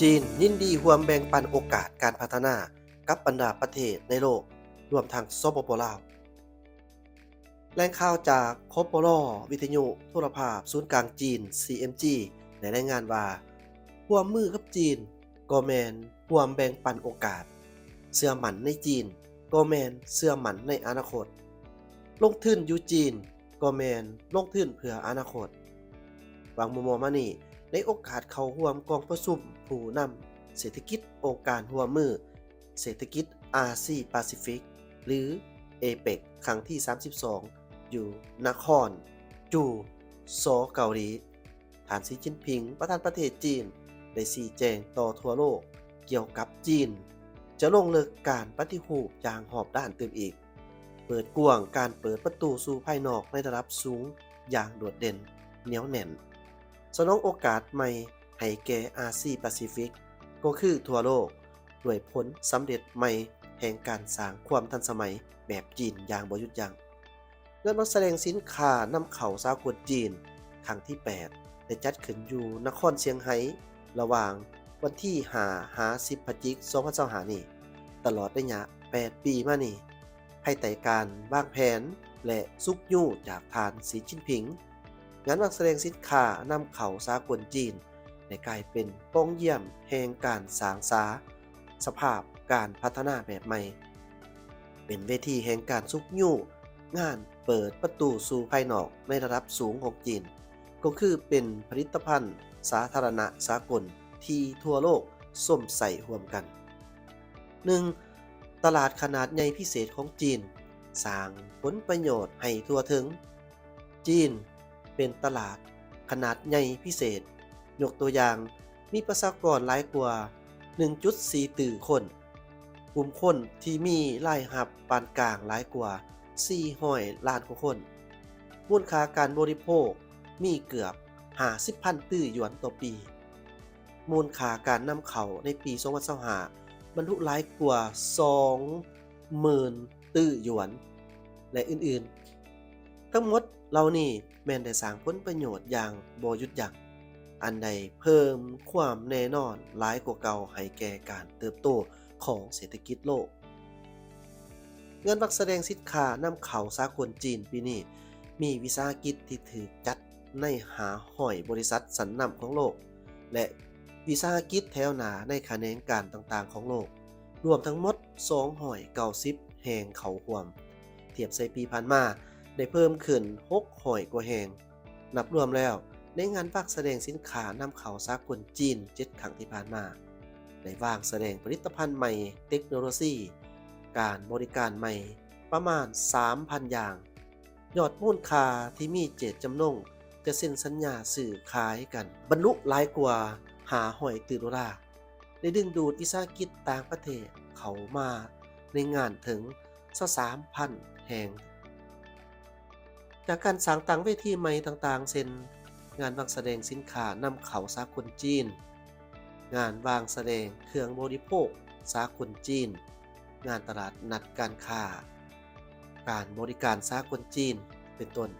ຈີນຍິນດີຮ່ວມແບ່ງປັນໂອກາດການພັດທະນາກັບບັນດາປະເທດໃນໂລກ, ລວມທັງ ສປປ ລາວ. ແຫຼ່ງຂ່າວຈາກ ຄປລ ວິທະຍຸໂທລະພາບສູນກາງຈີນ CMG ໄດ້ລາຍງານວ່າ, ຮ່ວມມືກັບຈີນກໍແມ່ນຮ່ວມແບ່ງປັນໂອກາດ, ເຊື່ອໝັ້ນໃນຈີນກໍແມ່ນເຊື່ອໝັ້ນໃນອະນາຄົດ, ລົງທຶນຢູ່ຈີນກໍແມ່ນລົງທຶນເພື່ອອະນາຄົດ. ຫວ່າງມໍ່ໆມານີ້, ໃນໂອກາດເຂົ້າຮ່ວມກອງປະຊຸມຜູ້ນຳເສດຖະກິດອົງການຮ່ວມມືເສດຖະກິດອາຊີປາຊີຟິກ ຫຼື ເອເປັກ ຄັ້ງທີສາມສິບສອງ ຢູ່ນະຄອນຈູ ສ ເກົາຫຼີ, ທ່ານ ສີ ຈິນຜິງ ປະທານປະເທດຈີນ ໄດ້ຊີ້ແຈງຕໍ່ທົ່ວໂລກກ່ຽວກັບຈີນຈະລົງເລິກການປະຕິຮູບຢ່າງຮອບດ້ານຕື່ມອີກ, ເປີດກວ້າງການເປີດປະຕູສູ່ພາຍນອກໃນລະດັບສູງຢ່າງໂດດເດັ່ນ, ໜຽວແໜ້ນ, ສະໜອງໂອກາດໃໝ່ໃຫ້ແກ່ອາຊີປາຊີຟິກ ກໍຄືທົ່ວໂລກ, ດ້ວຍຜົນສຳເລັດໃໝ່ແຫ່ງການສ້າງຄວາມທັນສະໄໝແບບຈີນຢ່າງບໍ່ຢຸດຢັ້ງ. ງານວັນສະແດງສິນຄ້ານຳເຂົ້າສາກົນຈີນຄັ້ງທີແປດ ໄດ້ຈັດຂຶ້ນຢູ່ນະຄອນຊຽງໄຮ້ ລະຫວ່າງວັນທີຫ້າ ຫາ ສິບ ພະຈິກ ສອງພັນຊາວຫ້ານີ້, ຕະຫຼອດໄລຍະແປດປີມານີ້, ພາຍໃຕ້ການວາງແຜນ ແລະ ຊຸກຍູ້ຈາກທ່ານ ສີ ຈິນຜິງ, ງານວາງສະແດງສິນຄ້ານຳເຂົ້າສາກົນຈີນ ໄດ້ກາຍເປັນປ່ອງຢ້ຽມແຫ່ງການສ້າງສາສະພາບການພັດທະນາແບບໃໝ່, ເປັນເວທີແຫ່ງການຊຸກຍູ້ງານເປີດປະຕູສູ່ພາຍນອກໃນລະດັບສູງຂອງຈີນ, ກໍຄືເປັນຜະລິດຕະພັນສາທາລະນະສາກົນທີ່ທົ່ວໂລກຊົມໃຊ້ຮ່ວມກັນ. ໜຶ່ງ, ຕະຫຼາດຂະໜາດໃຫຍ່ພິເສດຂອງຈີນ ສ້າງຜົນປະໂຫຍດໃຫ້ທົ່ວເຖິງ. ຈີນເປັນຕະຫຼາດຂະໜາດໃຫຍ່ພິເສດ. ຍົກຕົວຢ່າງ, ມີປະຊາກອນຫຼາຍກວ່າໜຶ່ງຈຸດສີ່ຕື້ຄົນ, ກຸ່ມຄົນທີ່ມີລາຍຮັບປານກາງຫຼາຍກວ່າສີ່ຮ້ອຍລ້ານກວ່າຄົນ, ມູນຄ່າການບໍລິໂພກມີເກືອບຫ້າສິບພັນຕື້ຢວນຕໍ່ປີ, ມູນຄ່າການນຳເຂົ້າໃນປີສອງພັນຊາວຫ້າ ບັນລຸຫຼາຍກວ່າສອງໝື່ນຕື້ຢວນ ແລະ ອື່ນໆ. ທັງໝົດເຫຼົ່ານີ້ແມ່ນໄດ້ສ້າງຜົນປະໂຫຍດຢ່າງບໍ່ຢຸດຢັ້ງ, ອັນໄດ້ເພີ່ມຄວາມແນ່ນອນຫຼາຍກວ່າເກົ່າໃຫ້ແກ່ການເຕີບໂຕຂອງເສດຖະກິດໂລກ. ງານວັນສະແດງສິນຄ້ານຳເຂົ້າສາກົນຈີນປີນີ້ ມີວິສາຫະກິດທີ່ຖືກຈັດໃນຫ້າຮ້ອຍບໍລິສັດຊັ້ນນຳຂອງໂລກ ແລະ ວິສາຫະກິດແຖວໜ້າໃນຂະແໜງການຕ່າງໆຂອງໂລກ, ລວມທັງໝົດສອງຮ້ອຍເກົ້າສິບແຫ່ງເຂົ້າຮ່ວມ, ທຽບໃສ່ປີຜ່ານມາໄດ້ເພີ່ມຂຶ້ນຫົກຮ້ອຍກວ່າແຫ່ງ. ນັບລວມແລ້ວ, ໃນງານວັນສະແດງສິນຄ້ານຳເຂົ້າສາກົນຈີນເຈັດຄັ້ງທີ່ຜ່ານມາ, ໄດ້ວາງສະແດງຜະລິດຕະພັນໃໝ່, ເຕັກໂນໂລຊີ, ການບໍລິການໃໝ່ປະມານສາມພັນຢ່າງ. ຍອດມູນຄ່າທີ່ມີເຈດຈຳນົງຈະເຊັນສັນຍາຊື້ຂາຍກັນບັນລຸຫຼາຍກວ່າຫ້າຮ້ອຍຕື້ໂດລາ, ໄດ້ດຶງດູດວິສາຫະກິດຕ່າງປະເທດເຂົ້າມາໃນງານເຖິງຊາວສາມພັນແຫ່ງ. ຈາກການສ້າງຕັ້ງເວທີໃໝ່ຕ່າງໆ ເຊັ່ນ ງານວາງສະແດງສິນຄ້ານຳເຂົ້າສາກົນຈີນ, ງານວາງສະແດງເຄື່ອງບໍລິໂພກສາກົນຈີນ, ງານຕະຫຼາດນັດການຄ້າ, ການບໍລິການສາກົນຈີນ ເປັນຕົ້ນ,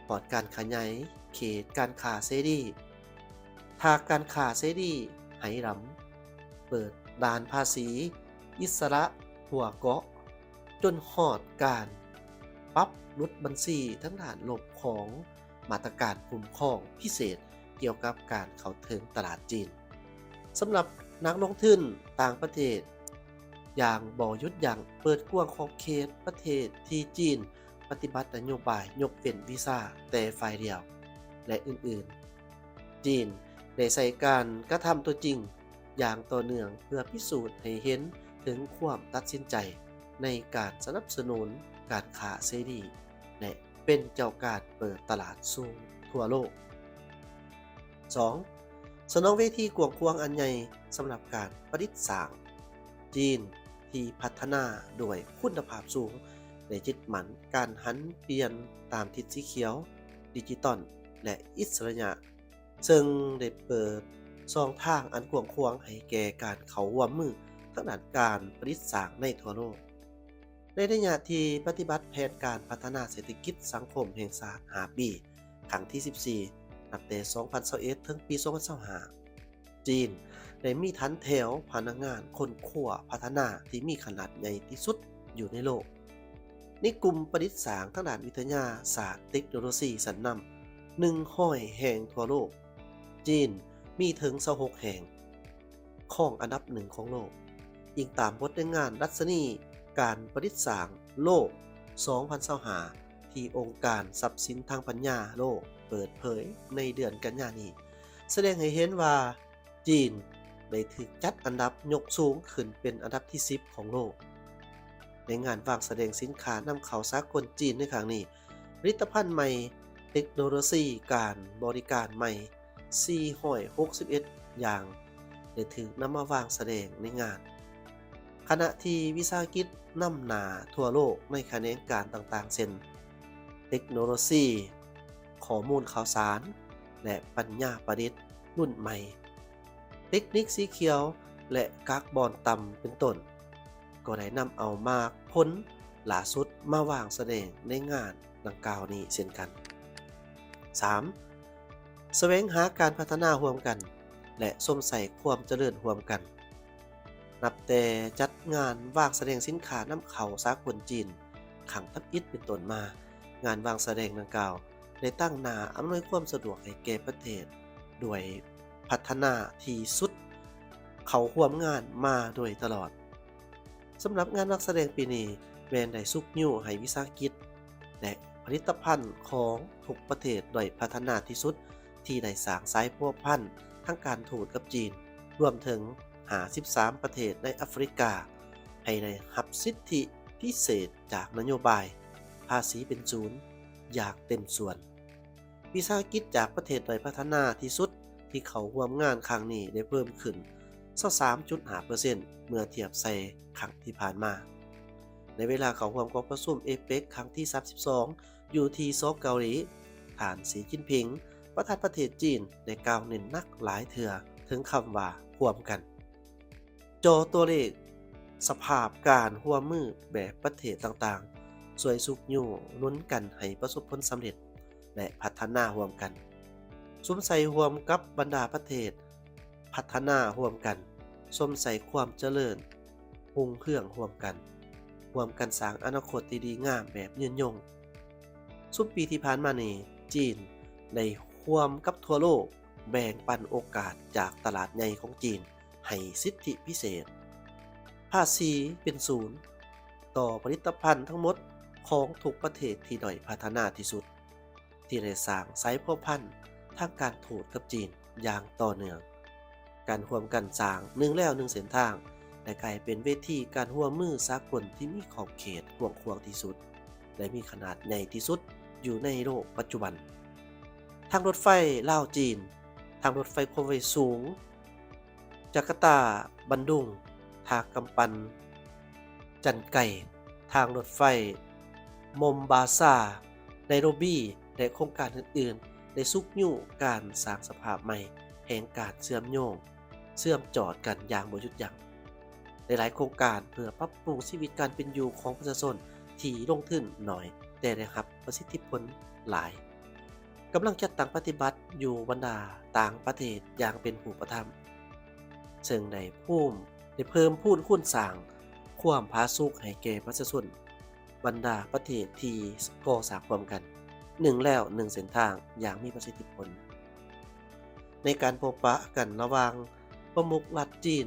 ຮອດການຂະຫຍາຍເຂດການຄ້າເສລີ, ຖາກການຄ້າເສລີໄຫຫຼຳ, ເປີດດ່ານພາສີອິດສະຫຼະທົ່ວເກາະ, ຈົນຮອດການປັບຫຼຸດບັນຊີທາງດ້ານລົບຂອງມາດຕະການຄຸ້ມຄອງພິເສດກ່ຽວກັບການເຂົ້າເຖິງຕະຫຼາດຈີນ. ສຳລັບນັກລົງທຶນຕ່າງປະເທດ ຢ່າງບໍ່ຢຸດຢັ້ງ, ເປີດກວ້າງຂອບເຂດປະເທດທີ່ຈີນປະຕິບັດນະໂຍບາຍຍົກເວັ້ນວີຊາແຕ່ຝ່າຍດຽວ ແລະ ອື່ນໆ. ຈີນໄດ້ໃຊ້ການກະທຳຕົວຈິງຢ່າງຕໍ່ເນື່ອງ ເພື່ອພິສູດໃຫ້ເຫັນເຖິງຄວາມຕັດສິນໃຈໃນການສະໜັບສະໜູນການຄ້າເສລີ ແລະ ເປັນເຈົ້າການເປີດຕະຫຼາດສູ່ທົ່ວໂລກ. ສອງ, ສະໜອງເວທີກວ້າງຂວາງອັນໃຫຍ່ສຳລັບການປະດິດສ້າງ. ຈີນທີ່ພັດທະນາດ້ວຍຄຸນນະພາບສູງ ໄດ້ຍຶດໝັ້ນການຫັນປ່ຽນຕາມທິດສີຂຽວ, ດິຈິຕອນ ແລະ ອິດສະຫຼະຍະ, ເຊິ່ງໄດ້ເປີດຊ່ອງທາງອັນກວ້າງຂວາງໃຫ້ແກ່ການເຂົ້າຮ່ວມມືທາງດ້ານການປະດິດສ້າງໃນທົ່ວໂລກ. ໃນໄລຍະທີ່ປະຕິບັດແຜນການພັດທະນາເສດຖະກິດສັງຄົມແຫ່ງຊາດຫ້າປີ ຄັ້ງທີສິບສີ່ ນັບແຕ່ສອງພັນຊາວເອັດ ເຖິງປີສອງພັນຊາວຫ້າ ຈີນ ໄດ້ມີຖານແຖວພະນັກງານຄົ້ນຄວ້າພັດທະນາທີ່ມີຂະໜາດໃຫຍ່ທີ່ສຸດຢູ່ໃນໂລກ. ໃນກຸ່ມປະດິດສ້າງທາງດ້ານວິທະຍາສາດເຕັກໂນໂລຊີຊັ້ນນຳ ໜຶ່ງຮ້ອຍແຫ່ງທົ່ວໂລກ, ຈີນມີເຖິງຊາວຫົກແຫ່ງ, ຄອງອັນດັບໜຶ່ງຂອງໂລກ, ອີງຕາມບົດລາຍງານດັດຊະນີການປະດິດສ້າງໂລກ ສອງພັນຊາວຫ້າ ທີ່ອົງການຊັບສິນທາງປັນຍາໂລກເປີດເຜີຍໃນເດືອນກັນຍານີ້ ສະແດງໃຫ້ເຫັນວ່າ ຈີນໄດ້ຖືກຈັດອັນດັບຍົກສູງຂຶ້ນເປັນອັນດັບທີສິບຂອງໂລກ. ໃນງານວາງສະແດງສິນຄ້ານຳເຂົ້າສາກົນຈີນໃນຄັ້ງນີ້, ຜະລິດຕະພັນໃໝ່, ເຕັກໂນໂລຊີການບໍລິການໃໝ່ ສີ່ຮ້ອຍຫົກສິບເອັດຢ່າງ ໄດ້ຖືກນຳມາວາງສະແດງໃນງານ, ຂະນະທີ່ວິສາຫະກິດນຳໜ້າທົ່ວໂລກໃນຂະແໜງການຕ່າງໆ ເຊັ່ນ ເຕັກໂນໂລຊີ, ຂໍ້ມູນຂ່າວສານ ແລະ ປັນຍາປະດິດລຸ້ນໃໝ່, ເຕັກນິກສີຂຽວ ແລະ ກາກບອນຕ່ຳ ເປັນຕົ້ນ, ກໍໄດ້ນຳເອົາໝາກຜົນຫຼ້າສຸດມາວາງສະແດງໃນງານດັ່ງກ່າວນີ້ເຊັ່ນກັນ. ສາມ, ສະແຫວງຫາການພັດທະນາຮ່ວມກັນ ແລະ ຊົມໃຊ້ຄວາມຈະເລີນຮ່ວມກັນ. ນັບແຕ່ຈັດງານວາງສະແດງສິນຄ້ານຳເຂົ້າສາກົນຈີນຄັ້ງທຳອິດເປັນຕົ້ນມາ, ງານວາງສະແດງດັ່ງກ່າວໄດ້ຕັ້ງໜ້າອຳນວຍຄວາມສະດວກໃຫ້ແກ່ປະເທດດ້ວຍພັດທະນາທີ່ສຸດເຂົ້າຮ່ວມງານມາໂດຍຕະຫຼອດ. ສຳລັບງານວາງສະແດງປີນີ້ ແມ່ນໄດ້ຊຸກຍູ້ໃຫ້ວິສາຫະກິດ ແລະ ຜະລິດຕະພັນຂອງທຸກປະເທດດ້ອຍພັດທະນາທີ່ສຸດ ທີ່ໄດ້ສ້າງສາຍພົວພັນທາງການທູດກັບຈີນ, ລວມເຖິງຫ້າສິບສາມປະເທດໃນອາຟຣິກາ ໃຫ້ໄດ້ຮັບສິດທິພິເສດຈາກນະໂຍບາຍພາສີເປັນສູນຢ່າງເຕັມສ່ວນ. ວິສາຫະກິດຈາກປະເທດດ້ອຍພັດທະນາທີ່ສຸດທີ່ເຂົ້າຮ່ວມງານຄັ້ງນີ້ໄດ້ເພີ່ມຂຶ້ນຊາວສາມຈຸດຫ້າເປີເຊັນ ເມື່ອທຽບໃສ່ຄັ້ງທີ່ຜ່ານມາ. ໃນເວລາເຂົ້າຮ່ວມກອງປະຊຸມເອເປັກຄັ້ງທີສາມສິບສອງ ຢູ່ທີ່ ສ ເກົາຫຼີ, ທ່ານ ສີ ຈິນຜິງ ປະທານປະເທດຈີນ ໄດ້ກ່າວເນັ້ນໜັກຫຼາຍເທື່ອເຖິງຄຳວ່າຮ່ວມກັນ. ຈໍຕົວເລກສະພາບການຮ່ວມມືແບບປະເທດຕ່າງໆ ຊ່ວຍຊຸກຍູ້ໜູນກັນໃຫ້ປະສົບຜົນສຳເລັດ ແລະ ພັດທະນາຮ່ວມກັນ, ສຸມໃສ່ຮ່ວມກັບບັນດາປະເທດ ພັດທະນາຮ່ວມກັນ, ຊົມໃສ່ຄວາມຈະເລີນຮຸ່ງເຮືອງຮ່ວມກັນ, ຮ່ວມກັນສ້າງອະນາຄົດທີ່ດີງາມແບບຍືນຍົງ. ຊຸມປີທີ່ຜ່ານມານີ້, ຈີນໄດ້ຮ່ວມກັບທົ່ວໂລກແບ່ງປັນໂອກາດຈາກຕະຫຼາດໃຫຍ່ຂອງຈີນ ໃຫ້ສິດທິພິເສດ ພາສີເປັນສູນ ຕໍ່ຜະລິດຕະພັນທັງໝົດຂອງທຸກປະເທດທີ່ດ້ອຍພັດທະນາທີ່ສຸດ ທີ່ໄດ້ສ້າງສາຍພົວພັນທາງການທູດກັບຈີນຢ່າງຕໍ່ເນື່ອງ. ການຮ່ວມກັນສ້າງໜຶ່ງແລວໜຶ່ງເສັ້ນທາງ ໄດ້ກາຍເປັນເວທີການຮ່ວມມືສາກົນທີ່ມີຂອບເຂດກວ້າງຂວາງທີ່ສຸດ ແລະ ມີຂະໜາດໃຫຍ່ທີ່ສຸດຢູ່ໃນໂລກປັດຈຸບັນ. ທາງລົດໄຟລາວ-ຈີນ, ທາງລົດໄຟຄວາມໄວສູງ ຈາກາຕາ-ບັນດຸງ, ທ່າກຳປັ່ນ ຈັນໄກ, ທາງລົດໄຟ ມົມບາຊາ, ໄນໂຣບີ ແລະ ໂຄງການອື່ນໆ ໄດ້ຊຸກຍູ້ການສ້າງສະພາບໃໝ່ແຫ່ງການເຊື່ອມໂຍງ, ເຊື່ອມຈອດກັນຢ່າງບໍ່ຢຸດຢັ້ງ. ຫຼາຍໆໂຄງການເພື່ອປັບປຸງຊີວິດການເປັນຢູ່ຂອງປະຊາຊົນທີ່ລົງທຶນໜ້ອຍ ແຕ່ໄດ້ຮັບປະສິດທິຜົນຫຼາຍ ກຳລັງຈັດຕັ້ງປະຕິບັດຢູ່ບັນດາຕ່າງປະເທດຢ່າງເປັນຮູບປະທຳ, ເຊິ່ງໄດ້ພູມ ໄດ້ເພີ່ມພູນຄູນສ້າງຄວາມຜາສຸກໃຫ້ແກ່ປະຊາຊົນບັນດາປະເທດທີ່ກໍ່ສ້າງຮ່ວມກັນ ໜຶ່ງແລວໜຶ່ງເສັ້ນທາງຢ່າງມີປະສິດທິຜົນ. ໃນການພົບປະກັນລະຫວ່າງປະມຸກລັດຈີນ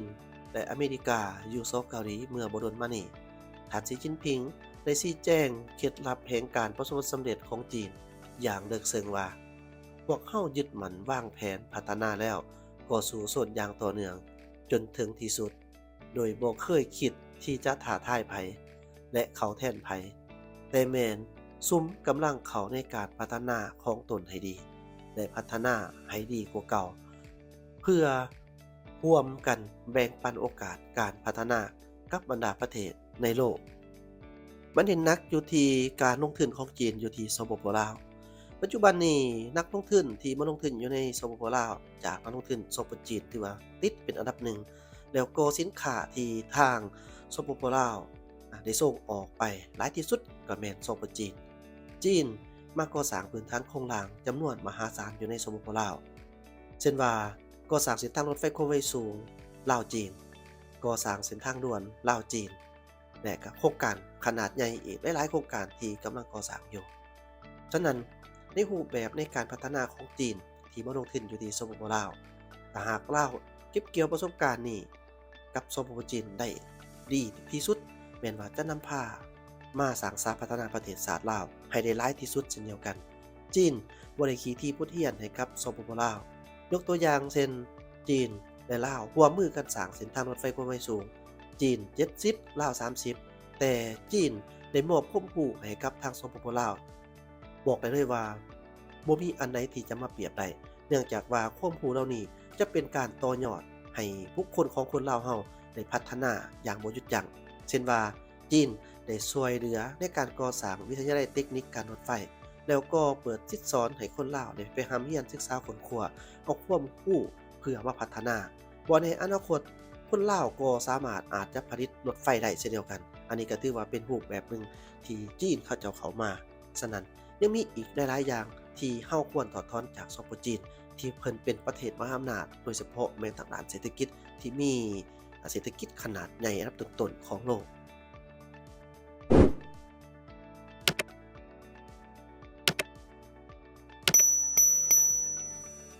ແລະ ອາເມລິກາຢູ່ ສ ເກົາຫຼີ ເມື່ອບໍ່ດົນມານີ້, ທ່ານ ສີ ຈິນຜິງ ໄດ້ຊີ້ແຈງເຄັດລັບແຫ່ງການປະສົບຜົນສຳເລັດຂອງຈີນຢ່າງເລິກເຊິ່ງວ່າ, ພວກເຮົາຍຶດໝັ້ນວາງແຜນພັດທະນາແລ້ວ ກໍສູ້ຊົນຢ່າງຕໍ່ເນື່ອງຈົນເຖິງທີ່ສຸດ ໂດຍບໍ່ເຄີຍຄິດທີ່ຈະທ້າທາຍໃຜ ແລະ ເຂົ້າແທນໃຜ, ແຕ່ແມ່ນສຸມກຳລັງເຂົ້າໃນການພັດທະນາຂອງຕົນໃຫ້ດີ ແລະ ພັດທະນາໃຫ້ດີກວ່າເກົ່າ ເພື່ອຮ່ວມກັນແບ່ງປັນໂອກາດການພັດທະນາກັບບັນດາປະເທດໃນໂລກ. ມັນເນັ້ນໜັກຢູ່ທີ່ການລົງທຶນຂອງຈີນຢູ່ທີ່ ສປປ ລາວ. ປັດຈຸບັນນີ້ ນັກລົງທຶນທີ່ມາລົງທຶນຢູ່ໃນ ສປປ ລາວ ຈາກນັກລົງທຶນ ສປ ຈີນ ຖືວ່າຕິດເປັນອັນດັບໜຶ່ງ ແລ້ວກໍສິນຄ້າທີ່ທາງ ສປປ ລາວ ໄດ້ສົ່ງອອກໄປຫຼາຍທີ່ສຸດກໍແມ່ນ ສປ ຈີນ. ຈີນມາກໍ່ສ້າງພື້ນຖານໂຄງລ່າງຈຳນວນມະຫາສານຢູ່ໃນ ສປປ ລາວ ເຊັ່ນວ່າ ກໍ່ສ້າງເສັ້ນທາງລົດໄຟຄວາມໄວສູງ ລາວ-ຈີນ, ກໍ່ສ້າງເສັ້ນທາງດ່ວນລາວ-ຈີນ ແລະ ກະໂຄງການຂະໜາດໃຫຍ່ອີກຫຼາຍໆໂຄງການທີ່ກຳລັງກໍ່ສ້າງຢູ່. ສະນັ້ນ, ໃນຮູບແບບໃນການພັດທະນາຂອງຈີນທີ່ມາລົງທຶນຢູ່ທີ່ ສປປ ລາວ, ຖ້າຫາກລາວເກັບກ່ຽວປະສົບການນີ້ກັບ ສປປ ຈີນ ໄດ້ດີທີ່ສຸດ, ແມ່ນວ່າຈະນຳພາມາສ້າງສາພັດທະນາປະເທດຊາດລາວໃຫ້ໄດ້ຫຼາຍທີ່ສຸດເຊັ່ນດຽວກັນ. ຈີນບໍ່ໄດ້ຂີ້ຖີ່ບົດຮຽນໃຫ້ກັບ ສປປ ລາວ. ຍົກຕົວຢ່າງເຊັ່ນ, ຈີນ ແລະ ລາວຮ່ວມມືກັນສ້າງເສັ້ນທາງລົດໄຟຄວາມໄວສູງ, ຈີນເຈັດສິບ ລາວສາມສິບ, ແຕ່ຈີນໄດ້ມອບຄວາມຮູ້ໃຫ້ກັບທາງ ສປປ ລາວ. ບອກໄດ້ເລີຍວ່າ ບໍ່ມີອັນໃດທີ່ຈະມາປຽບໄດ້, ເນື່ອງຈາກວ່າຄວາມຮູ້ເຫຼົ່ານີ້ຈະເປັນການຕໍ່ຍອດໃຫ້ບຸກຄົນຂອງຄົນລາວເຮົາໄດ້ພັດທະນາຢ່າງບໍ່ຢຸດຢັ້ງ. ເຊັ່ນວ່າ, ຈີນໄດ້ຊ່ວຍເຫຼືອໃນການກໍ່ສ້າງວິທະຍາໄລເຕັກນິກການລົດໄຟ, ແລ້ວກໍເປີດສິດສອນໃຫ້ຄົນລາວໄດ້ໄປຮ່ຳຮຽນສຶກສາຄົ້ນຄວ້າເອົາຄວາມຮູ້ເພື່ອມາພັດທະນາ. ບໍ່ແນ່ອະນາຄົດ, ຄົນລາວກໍສາມາດອາດຈະຜະລິດລົດໄຟໄດ້ເຊັ່ນດຽວກັນ. ອັນນີ້ກໍຖືວ່າເປັນຮູບແບບໜຶ່ງທີ່ຈີນເຂົາເຈົ້າເຂົ້າມາ. ສະນັ້ນ, ຍັງມີອີກຫຼາຍໆຢ່າງທີ່ເຮົາຄວນຖອດຖອນຈາກ ສປປ ຈີນ ທີ່ເພິ່ນເປັນປະເທດມະຫາອຳນາດ, ໂດຍສະເພາະແມ່ນທາງດ້ານເສດຖະກິດທີ່ມີເສດຖະກິດຂະໜາດໃຫຍ່ອັນດັບຕົ້ນໆຂອງໂລກ.